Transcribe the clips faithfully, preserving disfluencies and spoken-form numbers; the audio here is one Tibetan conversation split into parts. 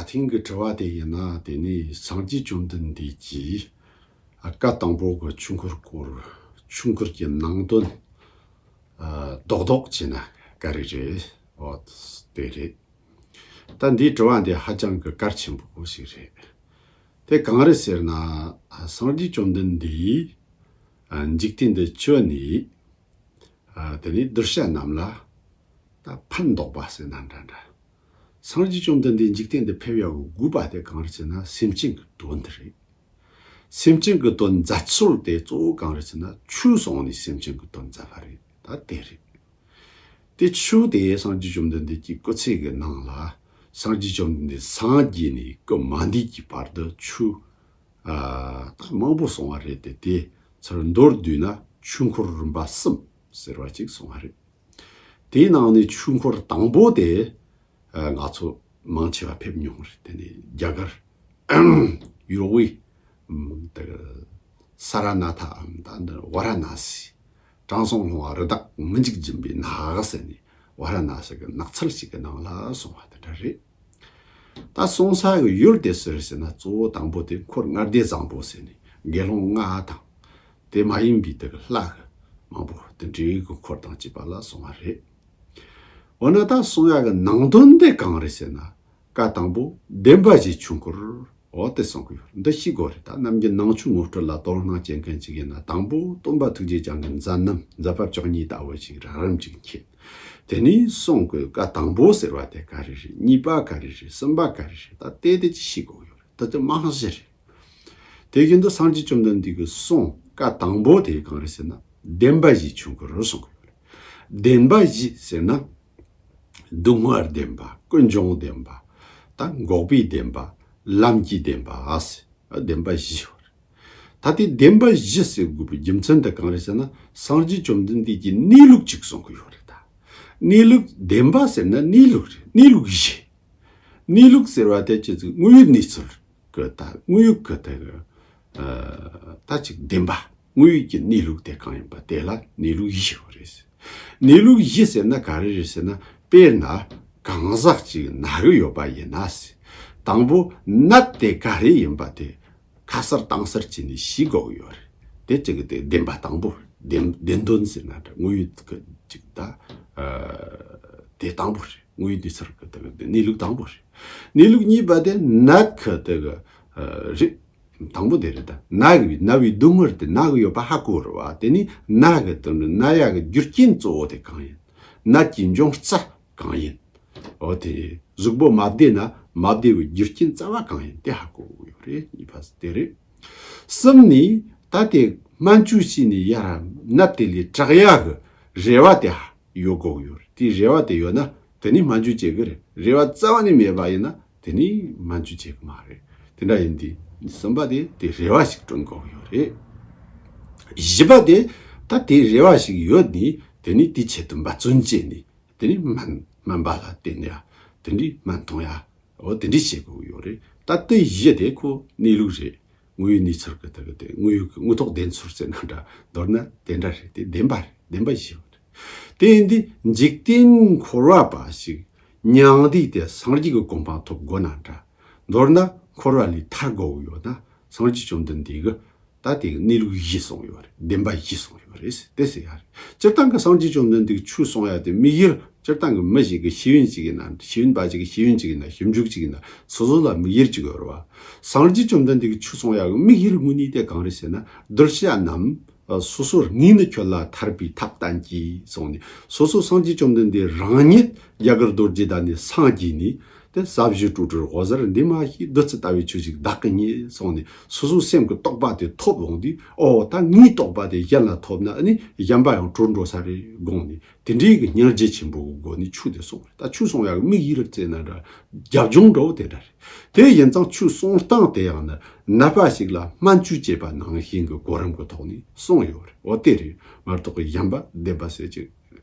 ཐེངས་ཀྱི་དྲི་བ་དེ་ཡིན་ན། དེ་ནི་སངས་རྒྱས་བཅོམ་ལྡན་འདས་ཀྱིས་བཀའ་དང་པོ་གི་ཆོས་འཁོར་སྐོར། ཆོས་འཁོར་གྱི་ནང་དོན་རྡོག་རྡོག་བྱས་ན་ག་རེ་རེད། འོ་དེ་རེད། ད་འདིའི་དྲི་བ་འདི་ཧ་ཅང་གི་གལ་ཆེན་པོ་ཞིག་རེད། དེ་གང་རེད་ཟེར་ན། སངས་རྒྱས་བཅོམ་ལྡན་འདས་འཇིག་རྟེན་འདི་བྱོན་ནས། དེ་ནས་གདུལ་བྱ་རྣམས་ལ་ད་ཕན་འདོགས་པ་ཟེར་ན་འདྲ་འདྲ། སངས་རྒྱས་བཅོམ་ལྡན་འདས་འཇིག་རྟེན་འདི་ཕེབས་ཡག་གི་དགོས་པ་དེ་གང་རེད་ཟེར་ན། སེམས་ཅན་གྱི་དོན་དེ་རེད། སེམས་ཅན་གྱི་དོན་མཛད་སྲོལ་དེ་གཙོ་བོ་གང་རེད་ཟེར་ན། ཆོས་གསུངས་ནས་སེམས་ཅན་གྱི་དོན་མཛད་པ་རེད། ད་དེ་རེད། དེ་ཆོས་དེ་སངས་རྒྱས་བཅོམ་ལྡན་འདས་ཀྱི་སྐུ་ཚེ་གི་ནང་ལ། སངས་རྒྱས་བཅོམ་ལྡན་འདས་སངས་རྒྱས་ནས་སྐུ་མ་འདས་ཀྱི་བར་དུ་ཆོས་ཨ་ད་མང་པོ་གསུངས་པ་རེད། དེ་དེ་ཚུར་མདོར་བསྡུས་ན་ཆོས་འཁོར་རིམ་པ་གསུམ་ཟེར་བ་ཅིག་གསུངས་པ་རེད། དེའི་ནང་ནས་ཆོས་འཁོར་དང་པོ་དེ་ཨ་ང་ཚོ་མང་ཆེ་བ་ཕེབས་མྱོང་རེད། དེ་ནས་རྒྱ་གར་ཡུལ་དབུས་ཨམ་དེ་ས་ར་ནཱ་ཐའམ་ད་འདི་ཝཱ་ར་ཎ་སི། དྲང་སྲོང་ལྷུང་བ་རི་དྭགས་མི་འཇིགས་སྦྱིན་པའི་ནགས་ཟེར་ནས། ཝཱ་ར་ཎ་སི་གི་ནགས་ཚལ་ཞིག་གི་ནང་ལ་གསུངས་པ་དེ་འདྲ་རེད། ད་གསུངས་ས་གི་ཡུལ་དེ་སུ་རེད་ཟེར་ན། གཙོ་བོ་དང་པོ་དེ་འཁོར་ལྔ་སྡེ་བཟང་པོ་ཟེར་ནས། དགེ་སློང་ལྔ་དང་། དེ་མ་ཡིན་པའི་དེ་གི་ལྷ་གི་མང་པོ་དེ་འདྲའི་གི་འཁོར་དང་བཅས་པ་ལ་གསུངས་པ་རེད། འོ་ན་ད་གསུང་ཡག་གི་ནང་དོན་དེ་གང་རེད་ཟེར་ན། བཀའ་དང་པོ་བདེན་པ་བཞིའི་ཆོས་འཁོར། འོ་དེ་གསུང་གི་ཡོད། འདི་ཤེས་དགོས་རེད། ད་ནམ་རྒྱུན་ནང་ཆོས་ངོ་སྤྲོད་ལ་དོ་སྣང་བྱེད་མཁན་ཅིག་ཡིན་ན། དང་པོ་སྟོན་པ་ཐུགས་རྗེ་ཅན་གྱི་མཛད་རྣམ་མཛད་པ་བཅུ་གཉིས་ལྟ་བུ་ཞིག་རགས་རིམ་ཅིག་མཁྱེན། དེ་ནས་གསུང་གི་བཀའ་དང་པོ་ཟེར་བ་དེ་ག་རེ་རེད། གཉིས་པ་ག་རེ་རེད། གསུམ་པ་ག་རེ་རེད། ད་དེ་དེ་ཅིག་ཤེས་དགོས་ཡོད་རེད། ད་དེ་རྨང་གཞི་རེད། དེ་བཞིན་དུ་སངས་རྒྱས་བཅོམ་ལྡན་འདས་ཀྱི་གསུང་བཀའ་དང་པོ་དེ་གང་རེད་ཟེར་ན། བདེན་པ་བཞིའི་ཆོས་འཁོར་རུ་གསུང་གི་ཡོད་རེད། བདེན་པ་བཞི་ཟེར་ན། སྡུག་བསྔལ་བདེན་པ། ཀུན་འབྱུང་བདེན་པ། ད་འགོག་པའི་བདེན་པ། ལམ་གྱི་བདེན་པ་ཟེར་བདེན་པ་བཞི་ཡོད་རེད། ད་དེ་བདེན་པ་བཞི་ཟེར་དགོས་པའི་རྒྱུ་མཚན་དེ་གང་རེད་ཟེར་ན། སངས་རྒྱས་བཅོམ་ལྡན་འདས་ཀྱིས་གནས་ལུགས་གཅིག་གསུང་གི་ཡོད་རེད་ད། གནས་ལུགས་བདེན་པ་ཟེར་ན་གནས་ལུགས་རེད། གནས་ལུགས་བཞི། གནས་ལུགས་ཟེར་བ་དེ་ཅི་ཟིག་དངོས་ཡོད་གནས་ཚུལ་གི་ད་དངོས་ཡོད་གི་དེ་གི་ཨ་ད་ཅིག་བདེན་པ། དངོས་ཡོད་ཀྱི་གནས་ལུགས་དེ་གང་ཡིན་པ་དེ་ལ་གནས་ལུགས་བཞི་ཡོད་རེད། གནས་ལུགས་བཞི་ཟེར་ན་ག་རེ་རེད་ཟེར་ན། དཔེར་ན་གང་ཟག་ཅིག་ན་གི་ཡོད་པ་ཡིན་ན་ཟེར། དང་པོ་ནད་དེ་ག་རེ་ཡིན་པ་དེ་ཁ་གསལ་གཏིང་གསལ་བྱས་ནས་ཤེས་དགོས་ཀྱི་ཡོད་རེད། དེ་གཅིག་གི་དེ་བདེན་པ་དང་པོ། བདེན་བདེན་དོན་ཟེར་ན་འདྲ། དངོས་ཡོད་ཀྱི་གཅིག་ད་ཨ་དེ་དང་པོ་རེད། དངོས་ཡོད་གནས་ཚུལ་གྱི་དེ་གི་གནས་ལུགས་དང་པོ་རེད། གནས་ལུགས་གཉིས་པ་དེ་ནད་ཀྱི་དེ་གི་ཨ་རེད། དང་པོ་དེ་རེད་ད། ན་གི་ན་བའི་སྡུག་བསྔལ་དེ་ན་གི་ཡོད་པ་ཧ་གོ་རེད་བ། དེ་ནས་ན་གི་དེ་ན་ཡག་གི་རྒྱུ་རྐྱེན་གཙོ་བོ་དེ་གང་ཡིན། ནད་ཀྱི་འབྱུང་རྩ་གང་ཡིན། འོ་དེ་གཟུགས་པོ་མ་བདེ་ན་མ་བདེ་བའི་རྒྱུ་རྐྱེན་རྩ་བ་གང་ཡིན་དེ་ཧ་གོ་དགོས་ཡོད་རེད། གཉིས་པ་དེ་རེད། གསུམ་ནི་ད་དེ་སྨན་བཅོས་བྱས་ནས་ཡར་ནད་དེ་ལས་དྲག་ཡག་གི་རེ་བ་དེ་ཧ་ཡོད་དགོས་ཡོད་རེད། དེའི་རེ་བ་དེ་ཡོད་ན་དེ་ནི་སྨན་བཅོས་བྱེད་གི་རེད། རེ་བ་རྩ་བ་ནས་མེད་པ་ཡིན་ན་དེ་ནི་སྨན་བཅོས་བྱེད་གི་མ་རེད། དེ་འདྲ་ཡིན་དུས་གསུམ་པ་དེ་དེ་རེ་བ་ཞིག་བསྐྲུན་དགོས་ཡོད་རེད། བཞི་པ་དེ་ད་དེ་རེ་བ་ཞིག་ཡོད་ནི་དེ་ནི་དེའི་ཆེད་དུ་འབད་བརྩོན་བྱས་ནི་དེ་ནི་སྨན་སྨན་པ་ལ་བསྟེན་ཡ། དེ་འདྲའི་སྨན་འཐུང་ཡ། འོ་དེ་འདྲའི་བྱེད་དགོས་ཡོད་རེད། ད་ལྟའི་གཞི་དེ་ཁོ་གནས་ལུགས་རེད། དངོས་ཡོད་གནས་ཚུལ་གྱི་དེ་གི་དེ་དངོས་ཡོད་ཀྱི་དངོས་ཐོག་བདེན་འཚོལ་ཟེར་ན་འདྲ། མདོར་ན་དེ་འདྲ་རེད། དེ་བདེན་པ་རེད། བདེན་པ་བཞི་ཡོད་རེད། དེ་ཡིན་དུས་འཇིག་རྟེན་འཁོར་བ་པ་ཞིག་མྱང་འདས་དེ་སངས་རྒྱས་ཀྱི་གོ་འཕང་ཐོབ་དགོས་ན་འདྲ། མདོར་ན་འཁོར་བ་ལས་ཐར་དགོས་ཡོད་ན་སངས་རྒྱས་བཅོམ་ལྡན་འདས་ཀྱི་ད་དེ་གནས་ལུགས་བཞི་གསུངས་ཡོད་རེད། བདེན་པ་བཞི་གསུངས་ཡོད་རེད། དེ་ཟེར་ཡ་རེད། སྤྱིར་བཏང་གི་སངས་རྒྱས་བཅོམ་ལྡན་འདས་ཀྱི་ཆོས་གསུང་ཡ་དེ་དམིགས་ཡུལ་སྤྱིར་བཏང་གི་མི་ཞིག་གི་ཤེས་ཡོན་ཅིག་ཡིན་ན། ཤེས་ཡོན་པ་ཅིག་གི་ཤེས་ཡོན་ཅིག་ཡིན་ན། ཞིབ་འཇུག་ཅིག་ཡིན་ན། སོ་སོ་ལ་དམིགས་ཡུལ་ཅིག་ཡོད་རེད་བ། སངས་རྒྱས་བཅོམ་ལྡན་འདས་ཀྱི་ཆོས་གསུང་ཡ་གི་དམིགས་ཡུལ་དངོས་གནས་དེ་གང་རེད་ཟེར་ན། གདུལ་བྱ་རྣམས་སོ་སོར་ངེས་ནས་ཁྱོད་ལ་ཐར་པའི་ཐབས་བསྟན་གྱིས་གསུངས་ནས། སོ་སོ་སངས་རྒྱས་བཅོམ་ལྡན་འདས་རང་ཉིད་རྒྱ་གར་རྡོ་རྗེ་གདན་ནས་སངས་རྒྱས་ནས། དེ་ཟབ་ཞི་སྤྲོས་བྲལ་འོད་གསལ་འདི་མ་ཤེས། བདུད་རྩི་ལྟ་བུའི་ཆོས་ཤིག་བདག་གིས་རྙེད་གསུངས་ནས། སོ་སོའི་སེམས་ཀྱི་རྟོགས་པ་དེ་ཐོབ་འོང་དུས། ཨོ་ད་ངའི་རྟོགས་པ་དེ་གཞན་ལ་ཐོབ་ན་ཨ་ནི་གཞན་པ་ཡང་གྲོལ་འགྲོ་ས་རེད་དགོངས་ནས། དེ་འདྲའི་གི་སྙིང་རྗེ་ཆེན་པོ་གི་སྒོ་ནས་ཆོས་དེ་གསུངས་རེད། ད་ཆོས་གསུང་ཡག་གི་དམིགས་ཡུལ་ཟེར་ན་འདྲ། རྒྱབ་ལྗོངས་འདྲ་བོ་དེ་འདྲ་རེད། དེ་ཡིན་ཙང་ཆོས་གསུང་སྟངས་དེ་ཡང་ན་ནད་པ་ཞིག་ལ་སྨན་བཅོས་བྱེད་པ་ནང་བཞིན་གྱི་གོ་རིམ་གྱི་ཐོག་ནས་གསུངས་ཡོད་རེད། འོ་དེ་རེད། མ་གཏོགས་གཞན་པ་བདེན་པ་ཟེར་ཅིག་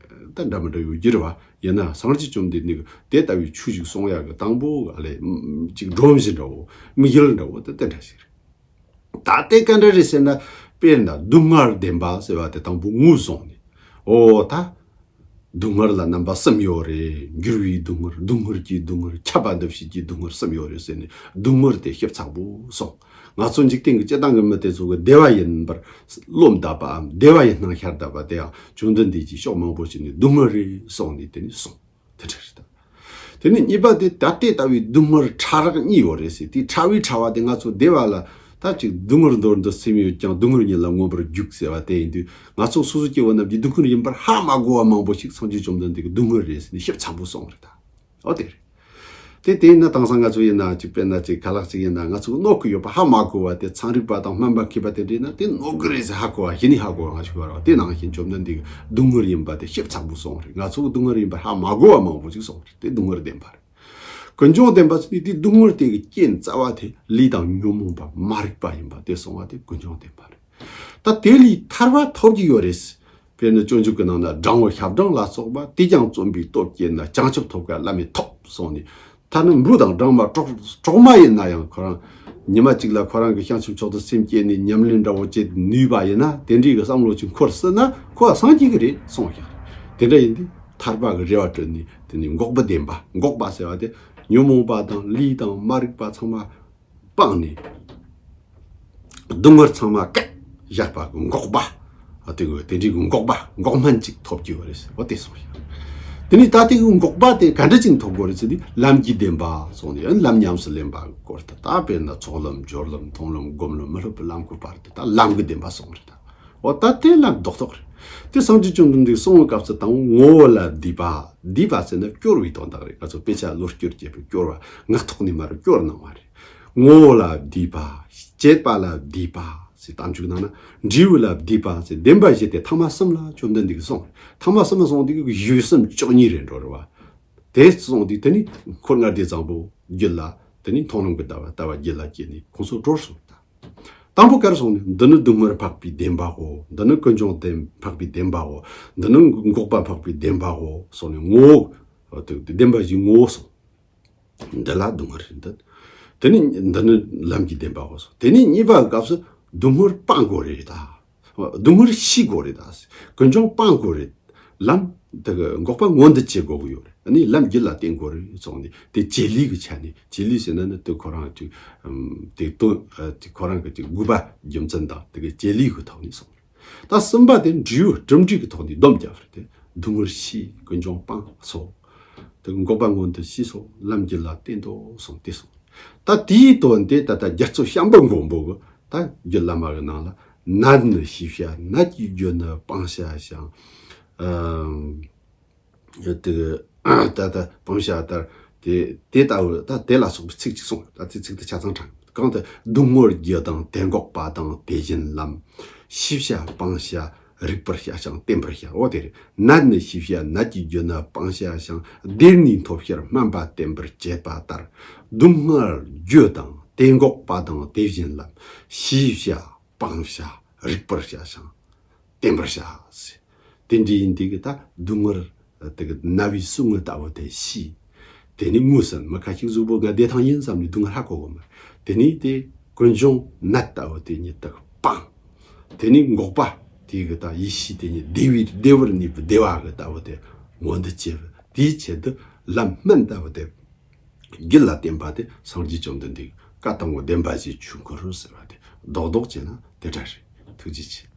ད་འདྲ་མི་འདྲ་ཡོད་རྒྱུ་རེད་བ། ཡིན་ན་སངས་རྒྱས་བཅོམ་ལྡན་འདས་ཀྱིས་དེ་ལྟ་བུའི་ཆོས་ཤིག་གསུང་ཡག་གི་དང་པོ་ཨ་ལས་ཅིག་སྒྲོམ་གཞི་འདྲ་བོ། དམིགས་ཡུལ་འདྲ་བོ་དེ་དེ་འདྲ་ཞིག་རེད། ད་དེ་ག་འདྲ་རེད་ཟེར་ན། དཔེར་ན་སྡུག་བསྔལ་བདེན་པ་ཟེར་བ་དེ་དང་པོ་ངོས་བཟུང་ནས། འོ་ད་ སྡུག་བསྔལ་ལ་རྣམ་པ་གསུམ་ཡོད་རེད། འགྱུར་བའི་སྡུག་བསྔལ། སྡུག་བསྔལ་གྱི་སྡུག་བསྔལ། ཁྱབ་པ་འདུ་བྱེད་ཀྱི་སྡུག་བསྔལ་གསུམ་ཡོད་རེད་ཟེར་ནས་སྡུག་བསྔལ་དེ་ཞིབ་ཚགས་པོ་གསུངས། ང་ཚོ་འཇིག་རྟེན་གྱི་སྤྱི་བཏང་གི་མི་དེ་ཚོ་གི་བདེ་བ་ཡིན་པར་རློམ་བསྡད་པའམ་བདེ་བ་ཡི་སྣང་ཤར་བསྡད་པ་དེའང་བཅོམ་ལྡན་འདས་ཀྱིས་ཕྱོགས་མང་པོ་ཞིག་ནས་སྡུག་བསྔལ་རེད་གསུངས་ནས་དེ་ནས་གསུངས། དེ་འདྲ་རེད་ད། དེ་ནས་གཉིས་པ་དེ་ད་ལྟའི་ལྟ་བུའི་སྡུག་བསྔལ་ཕྲ་རགས་གཉིས་ཡོད་རེད་ཟེར། དེའི་ཕྲ་བའི་ཕྲ་བ་དེ་ང་ཚོ་བདེ་བ་ལ་ད་ཅིག་སྡུག་བསྔལ་འདོར་འདོད་སེམས་ཡོད་ཀྱང་སྡུག་བསྔལ་ཉིད་ལ་མངོན་པར་རྒྱུག་ཟེར་བ་དེ་ཡིན་དུས། ང་ཚོ་སོ་སོ་སྐྱེ་བོ་རྣམས་ཀྱིས་སྡུག་བསྔལ་ཡིན་པར་ཧ་མ་གོ་བ་མང་པོ་ཞིག་སངས་རྒྱས་བཅོམ་ལྡན་འདས་ཀྱིས་སྡུག་བསྔལ་རེད་ཟེར་ནས་ཞིབ་ཚགས་པོ་གསུངས་རེད་ད། འོ་དེ་རེད། དེ་དེ་ཡིན་ན་དེང་སང་ང་ཚོ་ཡིན་ན་ཅིག་དཔེར་ན་ཅིག་ཁ་ལག་ཅིག་ཡིན་ན་ང་ཚོ་གནོད་ཀྱི་ཡོད་པ་ཧ་མ་གོ་བ་དེ། ཚན་རིག་པ་དང་སྨན་པ་མཁས་པ་དེ་འདྲ་ཡིན་ན་དེ་གནོད་ཀྱི་རེད་ཟེར་ཧ་གོ་བ་གཞི་ནས་ཧ་གོ་བ་ང་ཞིག་བར་བ་དེ་ནང་བཞིན་བཅོམ་ལྡན་འདས་ཀྱིས་སྡུག་བསྔལ་ཡིན་པ་དེ་ཞིབ་ཚགས་པོ་གསུངས་རེད། ང་ཚོ་གི་སྡུག་བསྔལ་ཡིན་པ་ཧ་མ་གོ་བ་མང་པོ་ཞིག་གསུངས་རེད། དེ་སྡུག་བསྔལ་བདེན་པ་རེད། ཀུན་འབྱུང་བདེན་པ་ཟེར་ནས་དེ་སྡུག་བསྔལ་དེ་གི་རྐྱེན་རྩ་བ་དེ་ལུས་དང་ཉོན་མོངས་པ་མ་རིག་པ་ཡིན་པ་དེ་གསུངས་པ་དེ་ཀུན་འབྱུང་བདེན་པ་རེད། ད་དེ་ལས་ཐར་པ་ཐོབ་ཀྱི་ཡོད་རེད། དཔེར་ན་སྤྱོད་འཇུག་གི་ནང་ན་སྦྲང་བུ་ཞབས་སྦྲང་ལ་སོགས་པ། དེས་ཀྱང་བརྩོན་པའི་སྟོབས་བསྐྱེད་ན། བྱང་ཆུབ་ཐོབ་དཀའ་བླ་མེད་ཐོབ་གསུངས་ནས། ཐ་ན་འབུ་དང་སྦྲང་མ་གྲོག་གྲོག་མ་ཡིན་ན་ཡང་ཁོ་རང་ཉི་མ་གཅིག་ལ་ཁོ་རང་གི་བྱང་ཆུབ་མཆོག་ཏུ་སེམས་བསྐྱེད་ནས་ཉམས་ལེན་འདྲ་བོ་བྱེད་ནུས་པ་ཡིན་ན། དེ་འདྲའི་གི་བསམ་བློ་ཅིག་འཁོར་སྲིད་ན་ཁོ་ལ་སངས་རྒྱས་ཀྱི་རེད་གསུངས་ཤག་དེ་འདྲ་ཡིན་དུས་ཐར་པ་གི་རེ་བ་བསྐྲུན་ནས་དེ་ནས་འགོག་པ་བདེན་པ། འགོག་པ་ཟེར་བ་དེ་ཉོན་མོངས་པ་དང་ལུས་དང་མ་རིག་པ་ཚང་མ་སྤངས་ནས། སྡུག་བསྔལ་ཚང་མ་བཀག་བཞག་པ་གི་འགོག་པ། ཨ་དེ་གི་དེ་འདྲའི་གི་འགོག་པ་འགོག་སྨན་ཅིག་ཐོབ་ཀྱི་ཡོད་རེད་ཟེར་བ་དེ་གསུངས་ཤག་དེ་ནས་ད་དེ་གི་འགོག་པ་དེ་ག་འདྲ་ཅིག་ཐོབ་དགོས་རེད་ཟེར་དུས། ལམ་གྱི་བདེན་པ་གསུངས་ནས། ལམ་ཉམས་སུ་ལེན་པ་སྐོར་དུ། ད་དཔེར་ན་ཚོགས་ལམ་སྦྱོར་ལམ་མཐོང་ལམ་སྒོམ་ལམ་མི་སློབ་པའི་ལམ་གྱི་བར་དུ་ད་ལམ་གྱི་བདེན་པ་གསུངས་རེད་ད། འོ་ད་དེ་ལ་རྡོག་རྡོག་རེད། དེ་སངས་རྒྱས་བཅོམ་ལྡན་འདས་གསུང་བའི་སྐབས་སུ་དང་པོ་ངོ་བོ་ལ་བསྡུས་པ། བསྡུས་པ་ཟེར་ན་སྐྱོར་བའི་དོན་དག་རེད། ང་ཚོ་དཔེ་ཆ་བློ་སྐྱོར་བྱེད་པའི་སྐྱོར་བ། ངག་ཐོག་ནས་མར་སྐྱོར་གནང་བ་རེད། ངོ་བོ་ལ་བསྡུས་པ། བྱེད་པ་ལ་བསྡུས་པ་ཟེར། དམ་བཅུ་ནང་ན་འབྲས་བུ་ལ་བསྡུས་པ་ཟེར། བདེན་པ་བཞི་སྟེ་ཐ་མ་གསུམ་ལ་བཅོམ་ལྡན་འདས་ཀྱིས་གསུངས། ཐ་མ་གསུམ་གསུངས་དུས་ཀྱི་གཞི་གསུམ་བཅུ་གཉིས་རེད་འགྲོ་རེད་བ། དེ་གསུངས་དུས་དེ་ནི་འཁོར་ལྔ་སྡེ་བཟང་པོ་རྒྱུད་ལ་དེ་ནི་མཐོང་ལམ་གྱི་ལྟ་བ་ལྟ་བ་རྒྱུད་ལ་སྐྱེས་ནས་ཁོང་ཚོ་གྲོལ་སོང་ད། དང་པོ་ག་རེ་གསུངས་ནས། འདི་ནི་སྡུག་བསྔལ་འཕགས་པའི་བདེན་པའོ། འདི་ནི་ཀུན་འབྱུང་བདེན་འཕགས་པའི་བདེན་པའོ། འདི་ནི་འགོག་པ་འཕགས་པའི་བདེན་པའོ་གསུངས་ནས། ངོ་བོ་དེ་བདེན་པ་བཞིའི་ངོ་བོ་གསུངས། འདི་ལ་སྡུག་བསྔལ་རེད་འདི། དེ་ནི་འདི་ནི་ལམ་གྱི་བདེན་པའོ་གསུངས། དེ་ནི་གཉིས་པའི་སྐབས་སུ་སྡུག་བསྔལ་སྤང་དགོས་རེད་ད། སྡུག་བསྔལ་ཤེས་དགོས་རེད་ད། ཀུན་འབྱུང་སྤང་དགོས་རེད། ལམ་དེ་གི་འགོག་པ་མངོན་དུ་བྱེད་དགོས་ཀྱི་ཡོད་རེད། ཨ་ནི་ལམ་རྒྱུད་ལ་བརྟེན་དགོས་རེད་གསུངས་ནས། དེ་བྱེད་ལས་ཀྱི་ཆ་ནས། བྱེད་ལས་ཟེར་ན་ནི་དེ་ཁོ་རང་ཅིག་ཨམ་དེ་དོན་ཨ་དེ་ཁོ་རང་གི་ཅིག་དགོས་པ་རྒྱུ་མཚན་དང་དེ་གི་བྱེད་ལས་ཀྱི་ཐོག་ནས་གསུངས་རེད། ད་གསུམ་པ་དེ་འབྲས་བུ་གྲུབ་འབྲས་ཀྱི་ཐོག་ནས་སྡོམ་རྒྱབ་རེད་དེ། སྡུག་བསྔལ་ཤེས། ཀུན་འབྱུང་སྤང་སོགས། དེ་གི་འགོག་པ་མངོན་དུ་ཤེས་སོགས། ལམ་རྒྱུད་ལ་བརྟེན་ཏོ་གསུངས་ཏེ་གསུངས། ད་དེའི་དོན་དེ་ད་ལྟ་རྒྱ་མཚོ་ཤམ་བུ་མགོན་པོ་གི་ད་རྒྱུད་བླ་མ་གི་ནང་ལ། ནད་ནི་ཤེས་བྱ་ནད་ཀྱི་རྒྱུ་ནི་སྤང་བྱ་ཞིང་། ཨ་དེ་ད་ལྟ་སྤང་བྱ་ལྟར་དེ་དེ་ལྟ་བུ་ད་དེ་ལ་སོགས་པའི་ཚིག་ཅིག་གསུངས། ད་དེ་ཚིག་དེ་ཆ་ཚང་དྲངས། གང་དུ་སྡུག་བསྔལ་རྒྱུ་དང་དེ་འགོག་པ་དང་། དེ་བཞིན་ལམ་ཤེས་བྱ་སྤང་བྱ་རིག་པར་བྱ་ཞིང་བརྟན་པར་བྱ། འོ་དེ་རེད། ནད་ནི་ཤེས་བྱ་ནད་ཀྱི་རྒྱུ་ནི་སྤང་བྱ་ཞིང་། བདེ་གནས་ཐོབ་ཕྱིར་སྨན་པ་བསྟེན་པར་བྱེད་པ་ལྟར། སྡུག་བསྔལ་རྒྱུ་དང་དེ་འགོག་པ་དང་། དེ་བཞིན་ལམ་ཤེས་བྱ་སྤང་བྱ་རིག་པར་བྱ་ཞིང་བརྟན་པར་བྱ་ཟེར། དེ་འདྲ་ཡིན་དུས་ཀྱི་ད་སྡུག་བསྔལ་དེ་གི་ན་བའི་ཟུག་རྔུ་ལྟ་བུ་དེ་ཤེས། དེ་ནི་ངོས་ཟིན། མི་ཁ་ཤས་གཟུགས་པོ་ང་བདེ་ཐང་ཡིན་བསམ་ནས་སྡུག་བསྔལ་ཧ་གོ་གི་མ་རེད། དེ་ནི་དེ་ཀུན་འབྱུང་ནད་ལྟ་བུ་དེ་ཉིད་དུ་སྤང་། དེ་ནི་འགོག་པ་དེ་གི་ད་ཡེ་ཤེས་དེ་ཉིད་བདེ་བའི་བདེ་བར་གནས་པའི་བདེ་བ་གི་ལྟ་བུ་དེ་མངོན་དུ་བྱེད། དེའི་ཆེད་དུ་ལམ་སྨན་ལྟ་བུ་དེ་རྒྱུད་ལ་བསྟེན་པ་དེ་སངས་རྒྱས་བཅོམ་ལྡན་འདས་ཀྱི་བཀའ་དང་པོ་བདེན་པ་བཞིའི་ཆོས་འཁོར་ཟེར་བ་དེ་རྡོག་རྡོག་བྱས་ན་དེ་འདྲ་རེད། ཐུགས་རྗེ་ཆེ།